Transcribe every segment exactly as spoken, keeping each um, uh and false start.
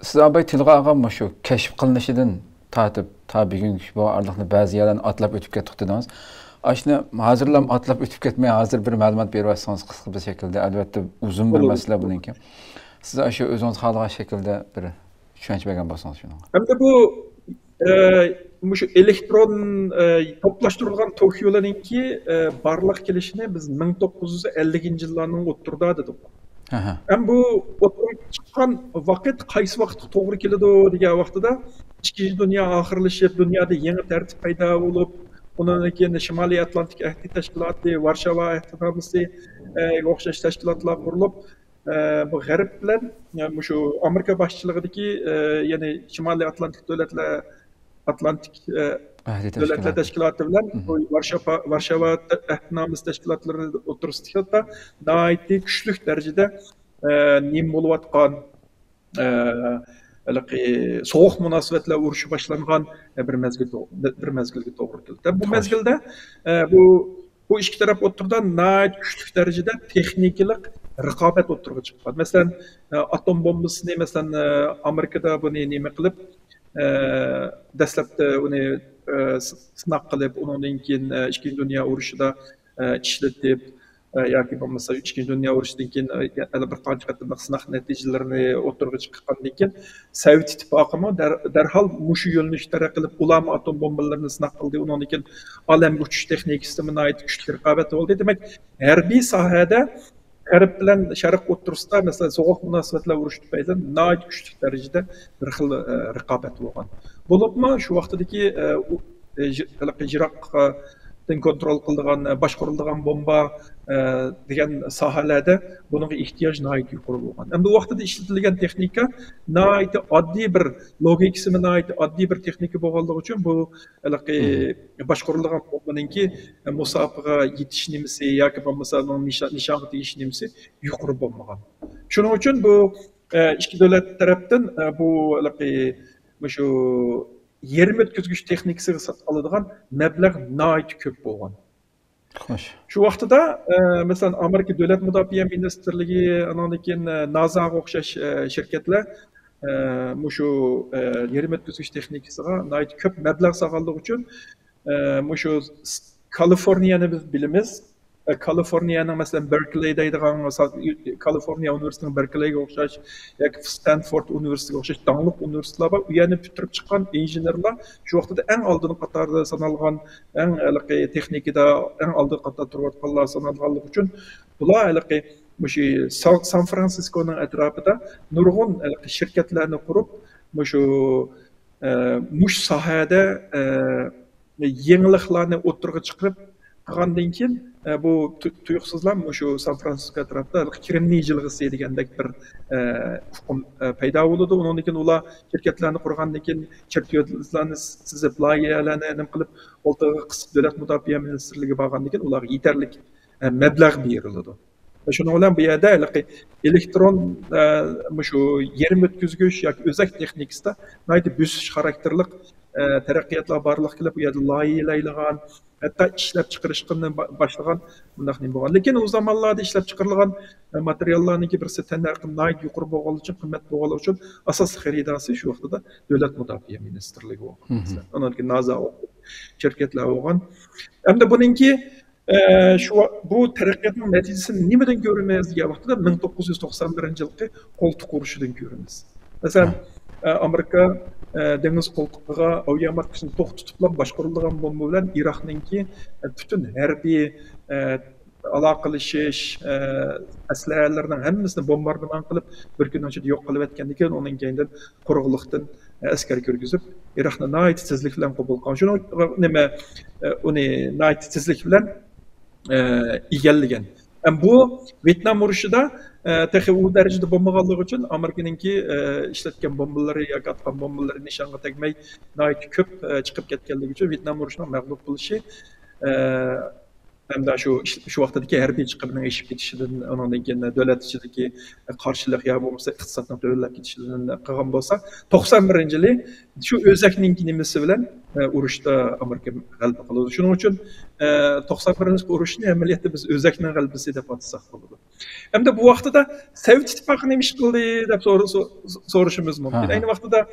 سىز ئاباي تىلغا ئالغان مۇشۇ كەشىپ قىلىنىشىدىن تارتىپ تا بۈگۈنگىچە بۇ ئارىلىقنى بەزى يەرلەرنى ئاتلاپ ئۆتۈپ كەتتۇق دېدىڭىز. ئاشۇنى ھازىرلا ئاتلاپ ئۆتۈپ كەتمەي، ھازىر بىر مەلۇمات بېرىۋەتسىڭىز قىسقا بىر شەكىلدە. ئەلۋەتتە ئۇزۇن بىر مەسىلە بۇنىڭكى. سىز ئاشۇ ئۆزىڭىز خالىغان شەكىلدە بىر چۈشەنچە بەرگەن بولسىڭىز شۇنىڭغا. ئەمدى بۇ ئە، مۇشۇ ئېلېكترون ئە، توپلاشتۇرۇلغان توك يولىنىڭكى ئە، بارلىققا كېلىشىنى بىز مىڭ توققۇز يۈز ئەللىكىنچى يىللارنىڭ ئوتتۇرىدا دېدۇق. ھەم بۇ ئوتتۇرىغا چىققان ۋاقىت قايسى ۋاقىتقا توغرا كېلىدۇ دېگەن ۋاقتىدا، ئىككىنچى دۇنيا ئاخىرلىشىپ، دۇنيادا يېڭى تەرتىپ پەيدا بولۇپ، ئۇنىڭدىن كېيىن شىمالىي ئاتلانتىك ئەھدى تەشكىلاتى، ۋارشاۋا ئەھدىنامىسى ئە، ئوخشاش تەشكىلاتلار قۇرۇلۇپ، ئە، بۇ غەرب بىلەن، ئە، مۇشۇ ئامېرىكا باشچىلىقىدىكى، ئە، يەنى شىمالىي ئاتلانتىك دۆلەتلەر، ئاتلانتىك، ئە، ئەھدى دۆلەتلەر تەشكىلاتى. تەشكىلاتى بىلەن، مم، بۇ ۋارشاپا-، ۋارشاۋا ئەھدىنامىسى تەشكىلاتلىرى ئوتتۇرىسىدا ناھايىتى كۈچلۈك دەرىجىدە، ئە، نېمە بولۇۋاتقان، ئە، ھېلىقى سوغۇق مۇناسىۋەتلەر ئۇرۇشى باشلانغان، ئە، بىر مەزگىل تو-، بىر مەزگىلگە توغرا كېلىدۇ. بۇ مەزگىلدە، ئە، بۇ بۇ ئىككى تەرەپ ئوتتۇرىدا ناھايىتى كۈچلۈك دەرىجىدە تېخنىكىلىق رىقابەت ئوتتۇرىغا چىققان. مەسىلەن، ئە، ئاتوم بومبىسىنى، مەسىلەن، ئە، ئامېرىكىدا بۇنى نېمە قىلىپ، ئە، دەسلەپتە ئۇنى، ئە، س-، سىناق قىلىپ، ئۇنىڭدىن كېيىن، ئە، ئىككىنچى دۇنيا ئۇرۇشىدا، ئە، ئىشلىتىپ، ئە، ياكى بولماسا ئىككىنچى دۇنيا ئۇرۇشىدىن كېيىن، ئە، يەنە بىر قانچە قېتىملىق سىناق نەتىجىلىرىنى ئوتتۇرىغا چىقارغاندىن كېيىن، سوۋېت ئىتتىپاقىمۇ دەر-، دەرھال مۇشۇ يۆنىلىشتە تەرەققىي قىلىپ، ئۇلارمۇ ئاتوم بومبىلىرىنى سىناق قىلدى. ئۇنىڭدىن كېيىن ئالەمگە ئۇچۇش تېخنىكىسىدىمۇ ناھايىتى كۈچلۈك رىقابەت بولدى. دېمەك، ھەربىي ساھەدە غەرب بىلەن شەرق ئوتتۇرىسىدا، مەسىلەن، سوغۇق مۇناسىۋەتلەر ئۇرۇشى تۈپەيلىدىن ناھايىتى كۈچلۈك دەرىجىدە بىر خىل، ئە، رىقابەت بولغان. بولۇپمۇ شۇ ۋاقتىدىكى، ئە، ئۇ، ئە، ژ-، ھېلىقى يىراقتىن كونترول قىلىدىغان، ئە، باشقۇرۇلىدىغان بومبا، ئە، دېگەن ساھەلەردە بۇنىڭغا ئېھتىياج ناھايىتى يۇقىرى بولغان. ئەمدى ئۇ ۋاقتىدا ئىشلىتىلگەن تېخنىكا ناھايىتى ئاددىي بىر، لوگىكىسىمۇ ناھايىتى ئاددىي بىر تېخنىكا بولغانلىقى ئۈچۈن بۇ ھېلىقى باشقۇرۇلىدىغان بومبىنىڭكى مۇساپىغا يېتىش نېمىسى ياكى بولمىسا ئۇنىڭ نىشا-، نىشانغا تېگىش نېمىسى يۇقىرى بولمىغان. شۇنىڭ ئۈچۈن بۇ، ئە، ئىككى دۆلەت تەرەپتىن، ئە، بۇ ھېلىقى مۇشۇ يېرىم ئۆتكۈزگۈچ تېخنىكىسىغا ساتىپ ئالىدىغان مەبلەغ ناھايىتى كۆپ بولغان. خوش. شۇ ۋاقتىدا، ئە، مەسىلەن، ئامېرىكا دۆلەت مۇداپىئە مىنىستىرلىكى، ئانىڭدىن كېيىن، ئە، نازاغا ئوخشاش، ئە، شىركەتلەر، ئە، مۇشۇ، ئە، يېرىم ئۆتكۈزگۈچ تېخنىكىسىغا ناھايىتى كۆپ مەبلەغ سالغانلىقى ئۈچۈن، ئە، مۇشۇ س-، كالىفورنىيەنى بىز بىلىمىز. ئە، كالىفورنىيەنىڭ، مەسىلەن، بېركلېي دەيدىغان، مىسال، كالىفورنىيە ئۇنىۋېرسىتېتىنىڭ بېركلېيگە ئوخشاش ياكى ستانفورد ئۇنىۋېرسىتېتىگە ئوخشاش داڭلىق ئۇنىۋېرسىتېتلار بار. ئۇ يەردىن پۈتتۈرۈپ چىققان ئىنژېنېرلار شۇ ۋاقتىدا ئەڭ ئالدىنقى قاتاردا سانالغان، ئەڭ ھېلىقى تېخنىكىدا ئەڭ ئالدىنقى قاتاردا تۇرۇۋاتقانلار سانالغانلىقى ئۈچۈن، بۇلار ھېلىقى مۇشۇ سان، سان فرانسىسكونىڭ ئەتراپىدا نۇرغۇن ھېلىقى شىركەتلەرنى قۇرۇپ، مۇشۇ، ئە، مۇشۇ ساھەدە، ئە، يېڭىلىقلارنى ئوتتۇرىغا چىقىرىپ قىلغاندىن كېيىن، ئە، بۇ تۇ-، تۇيۇقسىزلا مۇشۇ سان فرانسىسكو ئەتراپىدا كىرىمنى يىلغىسى دېگەندەك بىر، ئە، ئۇقۇم، ئە، پەيدا بولىدۇ. ئۇنىڭدىن كېيىن ئۇلار شىركەتلەرنى قۇرغاندىن كېيىن، چېرتيوژلارنى سىزىپ، لايىھەلەرنى نېمە قىلىپ، قولتۇقىغا قىسىپ، دۆلەت مۇداپىئە مىنىستىرلىكىگە بارغاندىن كېيىن، ئۇلارغا يېتەرلىك، ئە، مەبلەغ بېرىلىدۇ. شۇنىڭ بىلەن بۇ يەردە ھېلىقى ئېلېكترون، ئە، مۇشۇ يېرىم ئۆتكۈزگۈچ ياكى ئۆزەك تېخنىكىسىدا ناھايىتى بۆسۈش خاراكتېرلىق، ئە، تەرەققىياتلار بارلىققا كېلىپ، ئۇ يەردە لايىھەلەيدىغان، ھەتتا ئىشلەپچىقىرىشقا با-، باشلىغان بۇنداق نېمە بولغان. لېكىن ئۇ زامانلاردا ئىشلەپچىقىرىلغان، ئە، ماتېرىياللارنىڭكى بىرسى تەننەرخى ناھايىتى يۇقىرى بولغانلىقى ئۈچۈن، قىممەت بولغانلىقى ئۈچۈن ئاساسلىق خېرىدارى شۇ ۋاقتىدا دۆلەت مۇداپىئە مىنىستىرلىكى بولغان. ئۇنىڭدىن كېيىن نازا شىركەتلەر بولغان. ئەمدى بۇنىڭكى ئە، شۇ ۋا-، بۇ تەرەققىياتنىڭ نەتىجىسىنى نېمىدىن كۆرىمىز دېگەن ۋاقتىدا، مىڭ توققۇز يۈز توقسان بىرىنچى يىلقى قولتۇق ئۇرۇشىدىن كۆرىمىز. مەسىلەن، ئە، ئامېرىكا، ئە، دېڭىز قولتۇقىغا ئاۋىئاماتكىسىنى توختىتىپلا باشقۇرۇلىدىغان بومبا بىلەن ئىراقنىڭكى، ئە، پۈتۈن ھەربىي، ئە، ئالاقىلىشىش، ئە، ئەسلىھەلىرىنىڭ ھەممىسىنى بومباردىمان قىلىپ، بىر كۈننىڭ ئىچىدە يوق قىلىۋەتكەندىن كېيىن، ئۇنىڭ كەينىدىن قۇرۇقلۇقتىن ئەسكەر كىرگۈزۈپ، ئىراقنى ناھايىتى تېزلىك بىلەن قوبۇل قىلغان. شۇنىڭ، نېمە، ئۇنى ناھايىتى تېزلىك بىلەن، ئىگىلىگەن. ھەم بۇ ۋيېتنام ئۇرۇشىدا، تېخى ئۇ دەرىجىدە بولمىغانلىقى ئۈچۈن، ئامېرىكىنىڭكى، ئىشلەتكەن بومبىلىرى ياكى ئاتقان بومبىلىرى نىشانغا تەگمەي، ناھايىتى كۆپ، چىقىپ كەتكەنلىكى ئۈچۈن، ۋيېتنام ئۇرۇشىنىڭ مەغلۇپ بولۇشى، ھەمدە شۇ ئىش-، شۇ ۋاقتىدىكى ھەربىي چىقىمنىڭ ئېشىپ كېتىشىدىن، ئۇنىڭدىن كېيىن دۆلەت ئىچىدىكى قارشىلىق يا بولمىسا ئىقتىسادنىڭ تۆۋەنلەپ كېتىشىدىن قىلغان بولسا، توقسان بىرىنچى يىلى شۇ ئۆزەكنىڭكى نېمىسى بىلەن، ئە، ئۇرۇشتا ئامېرىكا غەلىبە قىلىدۇ. شۇنىڭ ئۈچۈن، ئە، توقسان بىرىنچى ئۇرۇشنى ئەمەلىيەتتە بىز ئۆزەكنىڭ غەلىبىسى دەپ ئاتىساق بولىدۇ. ئەمدى بۇ ۋاقتىدا سوۋېت ئىتتىپاقى نېمە ئىش قىلدى دەپ سور-، سو-، سورىشىمىز مۇمكىن. ئەينى ۋاقتىدا،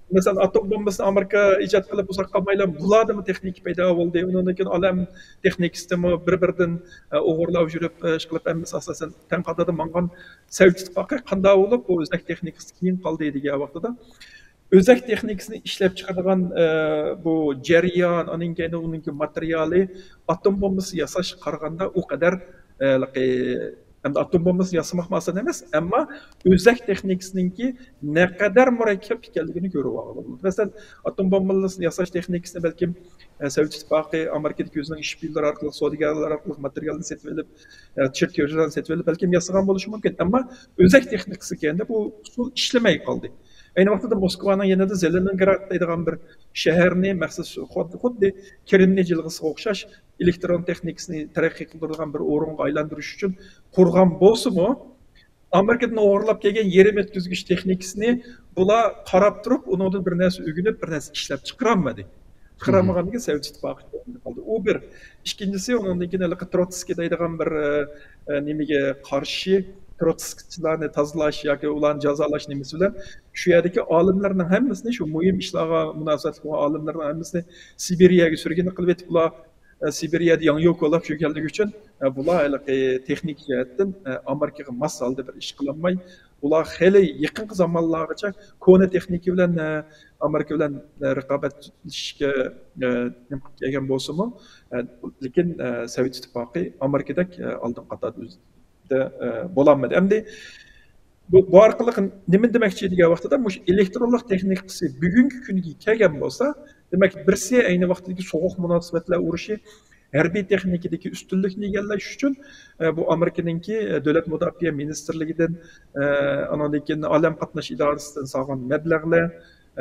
مەسىلەن، ئاتوم بومبىسىنى ئامېرىكا ئىجاد قىلىپ ئۇزاق قالمايلا، بۇلاردىمۇ تېخنىكا پەيدا بولدى. ئۇنىڭدىن كېيىن ئالەم تېخنىكىسىدىمۇ بىر-بىرىدىن، ئە، ئوغرىلاپ يۈرۈپ، ئە، ئىش قىلىپ، ھەممىسى ئاساسەن تەڭ قاتاردا مانغان سوۋېت ئىتتىپاقى قانداق بولۇپ، بۇ ئۆزەك تېخنىكىسى كېيىن قالدى دېگەن ۋاقتىدا، ئۆزەك تېخنىكىسىنى ئىشلەپ چىقىرىدىغان، ئە، بۇ جەريان، ئانىڭ كەينىدە ئۇنىڭكى ماتېرىيالى ئاتوم بومبىسى ياساشقا قارىغاندا ئۇ قەدەر، ئە، ھېلىقى، ئەمدى ئاتوم بومبىسى ياسىماقمۇ ئاسان ئەمەس، ئەمما ئۆزەك تېخنىكىسىنىڭكى نەقەدەر مۇرەككەپ ئىكەنلىكىنى كۆرۈۋالغىلى بولىدۇ. مەسىلەن، ئاتوم بومبىسى ياساش تېخنىكىسىنى بەلكىم، ئە، سوۋېت ئىتتىپاقى ئامېرىكىدىكى ئۆزىنىڭ شپىيونلىرى ئارقىلىق، سودىگەرلەر ئارقىلىق ماتېرىيالنى سېتىۋېلىپ، ئە، چېرتيوژلارنى سېتىۋېلىپ، بەلكىم ياسىغان بولۇشى مۇمكىن. ئەمما ئۆزەك تېخنىكىسى كەلگەندە بۇ ئۇسۇل ئىشلىمەي قالدى. ئەينى ۋاقتىدا موسكۋانىڭ يېنىدا زېلېنىنگراد دەيدىغان بىر شەھەرنى مەخسۇس خۇد-، خۇددى كىرىمنى جىلغىسىغا ئوخشاش ئېلېكترون تېخنىكىسىنى تەرەققىي قىلدۇرىدىغان بىر ئورۇنغا ئايلاندۇرۇش ئۈچۈن قۇرغان بولسىمۇ، ئامېرىكىدىن ئوغرىلاپ كەلگەن يېرىم ئۆتكۈزگۈچ تېخنىكىسىنى بۇلار قاراپ تۇرۇپ، ئۇنىڭدىن بىر نەرسە ئۆگىنىپ، بىر نەرسە ئىشلەپ چىقىرالمىدى. چىقىرالمىغاندىن كېيىن سوۋېت ئىتتىپاقى قالدى. ئۇ بىر. ئىككىنچىسى، ئۇنىڭدىن كېيىن ھېلىقى تروتسكىي دەيدىغان بىر، ئە، ئە، نېمىگە قارشى، تروتسكىچىلارنى تازىلاش ياكى ئۇلارنى جازالاش نېمىسى بىلەن شۇ يەردىكى ئالىملارنىڭ ھەممىسىنى، شۇ مۇھىم ئىشلارغا مۇناسىۋەتلىك بولغان ئالىملارنىڭ ھەممىسىنى سىبىرىيەگە سۈرگۈن قىلىۋېتىپ، ئۇلار، ئە، سىبىرىيەدە ياڭيۇ كولاپ يۈرگەنلىكى ئۈچۈن، ئە، بۇلار ھېلىقى تېخنىكا جەھەتتىن، ئە، ئامېرىكىغا ماس ھالدا بىر ئىش قىلالماي، ئۇلار خېلى يېقىنقى زامانلارغىچە كونا تېخنىكا بىلەن، ئە، ئامېرىكا بىلەن، ئە، رىقابەتلىشىشكە، ئە، نېمە قىلىپ كەلگەن بولسىمۇ، ئە، لېكىن، ئە، سوۋېت ئىتتىپاقى ئامېرىكىدەك، ئە، ئالدىنقى قاتاردا ئۆز-، دە، ئە، بولالمىدى. ئەمدى بۇ، بۇ ئارقىلىق نېمە دېمەكچى دېگەن ۋاقتىدا، مۇشۇ ئېلېكترونلۇق تېخنىكىسى بۈگۈنكى كۈنگە كەلگەن بولسا، دېمەك، بىرسى ئەينى ۋاقتىدىكى سوغۇق مۇناسىۋەتلەر ئۇرۇشى، ھەربىي تېخنىكىدىكى ئۈستۈنلۈكنى ئىگىلەش ئۈچۈن، ئە، بۇ ئامېرىكىنىڭكى، ئە، دۆلەت مۇداپىئە مىنىستىرلىكىدىن، ئە، ئانىڭدىن كېيىن ئالەم قاتناش ئىدارىسىدىن سالغان مەبلەغلەر،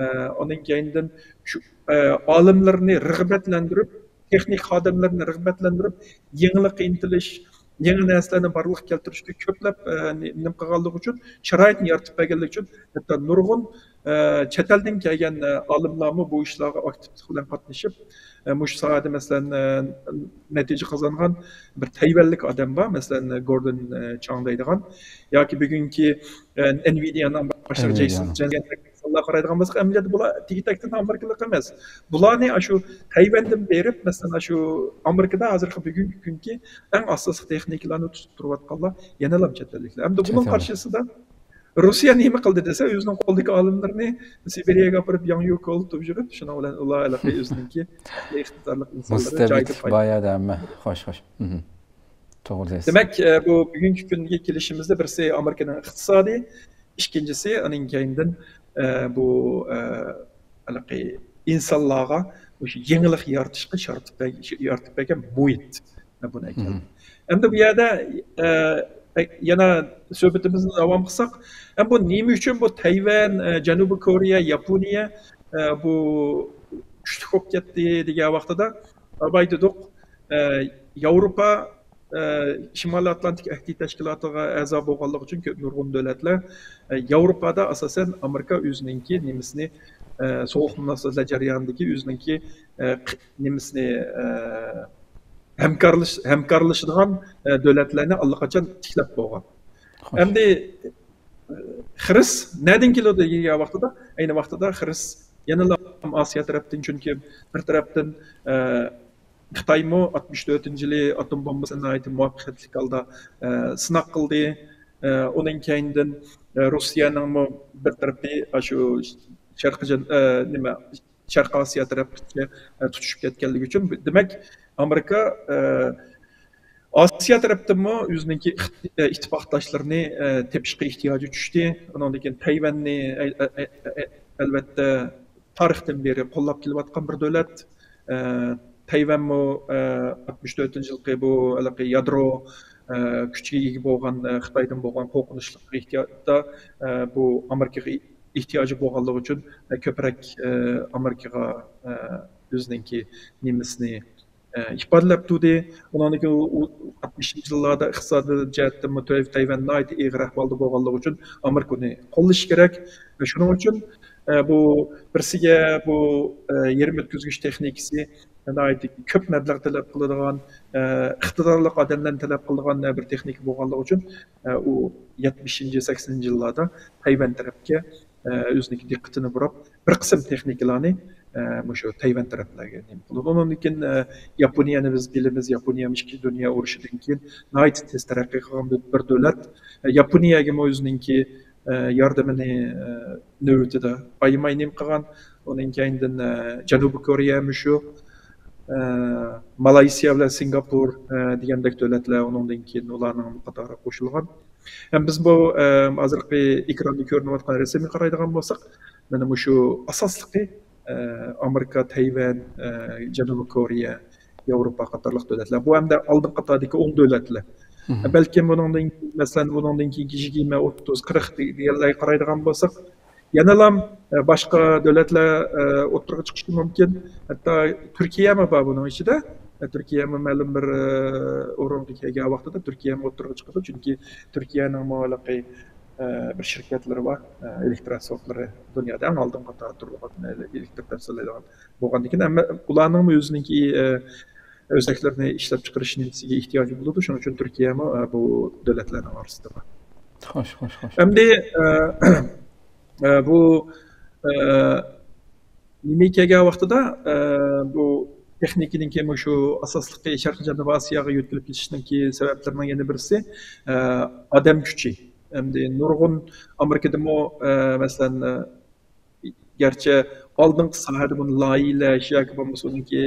ئە، ئانىڭ كەينىدىن شۇ، ئە، ئالىملىرىنى رىغبەتلەندۈرۈپ، تېخنىك خادىملىرىنى رىغبەتلەندۈرۈپ، يېڭىلىققا ئىنتىلىش، يېڭى نەرسىلەرنى بارلىققا كەلتۈرۈشكە كۆپلەپ، ئە، نېمە قىلغانلىقى ئۈچۈن، شارائىتنى يارىتىپ بەرگەنلىكى ئۈچۈن، ھەتتا نۇرغۇن، ئە، چەت ئەلدىن كەلگەن، ئە، ئالىملارمۇ بۇ ئىشلارغا ئاكتىپلىق بىلەن قاتنىشىپ، ئە، مۇشۇ ساھەدە، مەسىلەن، ئە، نەتىجە قازانغان بىر تەيۋەنلىك ئادەم بار، مەسىلەن، گوردون، ئە، چاڭ دەيدىغان، ياكى بۈگۈنكى، ئە، ئېنۋىدىيانىڭ باشلىقى جېيسون چېن دېگەندەك ئىنسانلار قارايدىغان بولساق، ئەمەلىيەتتە بۇلار تېگى-تەكتىن ئامېرىكىلىق ئەمەس. بۇلارنى ئاشۇ تەيۋەندىن بېرىپ، مەسىلەن، ئاشۇ ئامېرىكىدا ھازىرقى بۈگۈنكى كۈنكى ئەڭ ئاساسلىق تېخنىكىلارنى تۇتۇپ تۇرۇۋاتقانلار يەنىلا چەت ئەللىكلەر. ئەمدى بۇنىڭ قارشىسىدا روسىيە نېمە قىلدى دېسە، ئۆزىنىڭ قولىدىكى ئالىملىرىنى سىبىرىيەگە ئاپىرىپ، ياڭيۇ كولىتىپ يۈرۈپ، شۇنىڭ بىلەن ئۇلار ھېلىقى ئۆزىنىڭكى ئىقتىدارلىق ئىنسانلىرى جايىدا پايدا. بايا ھەممە. خوش، خوش. توغرا دەيسىز. دېمەك، ئە، بۇ بۈگۈنكى كۈنگە كېلىشىمىزدە بىرسى ئامېرىكىنىڭ ئىقتىسادى، ئىككىنچىسى، ئانىڭ كەينىدىن، ئە، بۇ، ئە، ھېلىقى ئىنسانلارغا مۇشۇ يېڭىلىق يارىتىشقا يارىتىپ بەر-، يارىتىپ بەرگەن مۇھىت، ئە، بۇنى ئەكەلدى. ئەمدى بۇ يەردە، ئە، ئە، يەنە سۆھبىتىمىزنى داۋام قىلساق، ئە، بۇ نېمە ئۈچۈن بۇ تەيۋەن، ئە، جەنۇبىي كورېيە، ياپونىيە، ئە، بۇ كۈچلۈك بولۇپ كەتتى دېگەن ۋاقتىدا، ئاۋاي دېدۇق، ئە، ياۋروپا ئە، شىمالىي ئاتلانتىك ئەھدى تەشكىلاتىغا ئەزا بولغانلىقى ئۈچۈن كۆپ نۇرغۇن دۆلەتلەر، ئە، ياۋروپادا ئاساسەن ئامېرىكا ئۆزىنىڭكى نېمىسىنى، ئە، سوغۇق مۇناسىۋەتلەر جەريانىدىكى ئۆزىنىڭكى، ئە، ق-، نېمىسىنى، ئە، ھەمكارلىش-، ھەمكارلىشىدىغان، ئە، دۆلەتلەرنى ئاللىقاچان تىكلەپ بولغان. ئەمدى، ئە، خىرىس نەدىن كېلىدۇ دېگەن ۋاقتىدا، ئەينى ۋاقتىدا خىرىس يەنىلا ئاسىيا تەرەپتىن، چۈنكى بىر تەرەپتىن، ئە، خىتايمۇ ئاتمىش تۆتىنچى يىلى ئاتوم بومبىسىنى ناھايىتى مۇۋەپپەقىيەتلىك ھالدا، ئە، سىناق قىلدى. ئە، ئۇنىڭ كەينىدىن، ئە، روسىيەنىڭمۇ بىر تەرىپى ئاشۇ شەرقىي جەن-، ئە، نېمە، شەرقىي ئاسىيا تەرەپكە، ئە، تۇتىشىپ كەتكەنلىكى ئۈچۈن، دېمەك، ئامېرىكا، ئە، ئاسىيا تەرەپتىنمۇ ئۆزىنىڭكى ئىخت-، ئە، ئىتتىپاقداشلىرىنى، ئە، تېپىشقا ئېھتىياجى چۈشتى. ئۇنىڭدىن كېيىن تەيۋەننى، ئە، ئە، ئە، ئە، ئەلۋەتتە، تارىختىن بېرى قوللاپ كېلىۋاتقان بىر دۆلەت. ئە، تەيۋەنمۇ، ئە، ئاتمىش تۆتىنچى يىلقى بۇ ھېلىقى يادرو، ئە، كۈچىگە ئىگە بولغان، ئە، خىتايدىن بولغان قورقۇنچلۇق ئېھتىياتتا، ئە، بۇ ئامېرىكىغا ئېھتىياجى بولغانلىقى ئۈچۈن، ئە، كۆپرەك، ئە، ئامېرىكىغا، ئە، ئۆزىنىڭكى نېمىسىنى، ئىپادىلەپ تۇردى. ئۇنىڭدىن كېيىن ئۇ ئاتمىشىنچى يىللاردا ئىقتىسادىي جەھەتتىنمۇ تەيۋەن ناھايىتى ئېغىر ئەھۋالدا بولغانلىقى ئۈچۈن ئامېرىكا ئۇنى قوللىشى كېرەك. شۇنىڭ ئۈچۈن بۇ بىرسىگە بۇ يېرىم ئۆتكۈزگۈچ تېخنىكىسى ناھايىتى كۆپ مەبلەغ تەلەپ قىلىدىغان، ئىقتىدارلىق ئادەملەرنى تەلەپ قىلىدىغان بىر تېخنىكا بولغانلىقى ئۈچۈن ئۇ يەتمىشىنچى، سەكسىنىنچى يىللاردا تەيۋەن تەرەپكە ئۆزىنىڭكى دىققىتىنى بۇراپ، بىر قىسىم تېخنىكىلارنى مۇشۇ تەيۋەن تەرەپلەرگە نېمە قىلىدۇ. ئۇنىڭدىن كېيىن ياپونىيەنى بىز بىلىمىز. ياپونىيە ئىككىنچى دۇنيا ئۇرۇشىدىن كېيىن ناھايىتى تېز تەرەققىي قىلغان بىر دۆلەت. ياپونىيەگىمۇ ئۆزىنىڭكى ياردىمىنى نۆۋىتىدە ئايىماي نېمە قىلغان. ئۇنىڭ كەينىدىن جەنۇبىي كورېيە مۇشۇ، مالايسىيا بىلەن سىنگاپور دېگەندەك دۆلەتلەر ئۇنىڭدىن كېيىن ئۇلارنىڭ قاتارىغا قوشۇلغان. ھەم بىز بۇ ھازىرقى ئېكراندا كۆرۈنۈۋاتقان رەسىمگە قارايدىغان بولساق، مانا مۇشۇ ئاساسلىقى ئامېرىكا، تەيۋەن، جەنۇبىي كورېيە، ياۋروپا قاتارلىق دۆلەتلەر. بۇ ئەمدى ئالدىنقى قاتاردىكى ئون دۆلەتلەر. بەلكىم بۇنىڭدىن، مەسىلەن، بۇنىڭدىن كېيىنكى يىگىرمە، ئوتتۇز، قىرىق دېگەنلەرگە قارايدىغان بولساق، يەنىلا باشقا دۆلەتلەر ئوتتۇرىغا چىقىشى مۇمكىن. ھەتتا تۈركىيەمۇ بار بۇنىڭ ئىچىدە. تۈركىيەمۇ مەلۇم بىر ئورۇنغا كەلگەن ۋاقتىدا تۈركىيەمۇ ئوتتۇرىغا چىقىدۇ. چۈنكى تۈركىيەنىڭمۇ ھېلىقى بىر شىركەتلىرى بار، ئېلېكتر ئەسۋابلىرى دۇنيادا ئەڭ ئالدىنقى قاتاردا تۇرىدىغان، ئېلېكتر تەپسىلەيدىغان بولغاندىكىن، ھەممە ئۇلارنىڭمۇ ئۆزىنىڭكى ئۆزەكلىرىنى ئىشلەپ چىقىرىش نېمىسىگە ئېھتىياجى بولىدۇ. شۇنىڭ ئۈچۈن تۈركىيەمۇ بۇ دۆلەتلەرنىڭ ئارىسىدا بار. خوش، خوش، خوش. ئەمدى بۇ نېمە كەلگەن ۋاقتىدا، بۇ تېخنىكىنىڭكى مۇشۇ ئاساسلىقى شەرقىي جەنۇبىي ئاسىياغا يۆتكىلىپ كېتىشنىڭكى سەۋەبلىرىنىڭ يەنە بىرسى ئادەم كۈچى. ئەمدى نۇرغۇن ئامېرىكىدىمۇ، مەسىلەن، گەرچە ئالدىنقى ساھەدە بۇنى لايىھەلەش ياكى بولمىسا ئۇنىڭكى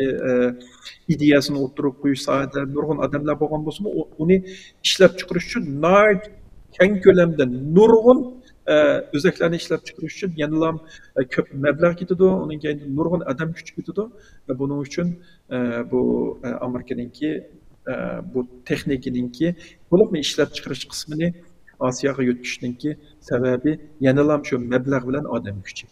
ئىدىيەسىنى ئوتتۇرىغا قويۇش ساھەدە نۇرغۇن ئادەملەر بولغان بولسىمۇ، ئۇنى ئىشلەپ چىقىرىش ئۈچۈن ناھايىتى كەڭ كۆلەمدە نۇرغۇن ئۆزەكلەرنى ئىشلەپ چىقىرىش ئۈچۈن يەنىلا كۆپ مەبلەغ كېتىدۇ، ئۇنىڭ كەينىدە نۇرغۇن ئادەم كۈچى كېتىدۇ. بۇنىڭ ئۈچۈن بۇ ئامېرىكىنىڭكى بۇ تېخنىكىنىڭكى، بولۇپمۇ ئىشلەپ چىقىرىش قىسمىنى ئاسىياغا يۆتكىشىنىڭكى سەۋەبى يەنىلا شۇ مەبلەغ بىلەن ئادەم كۈچى.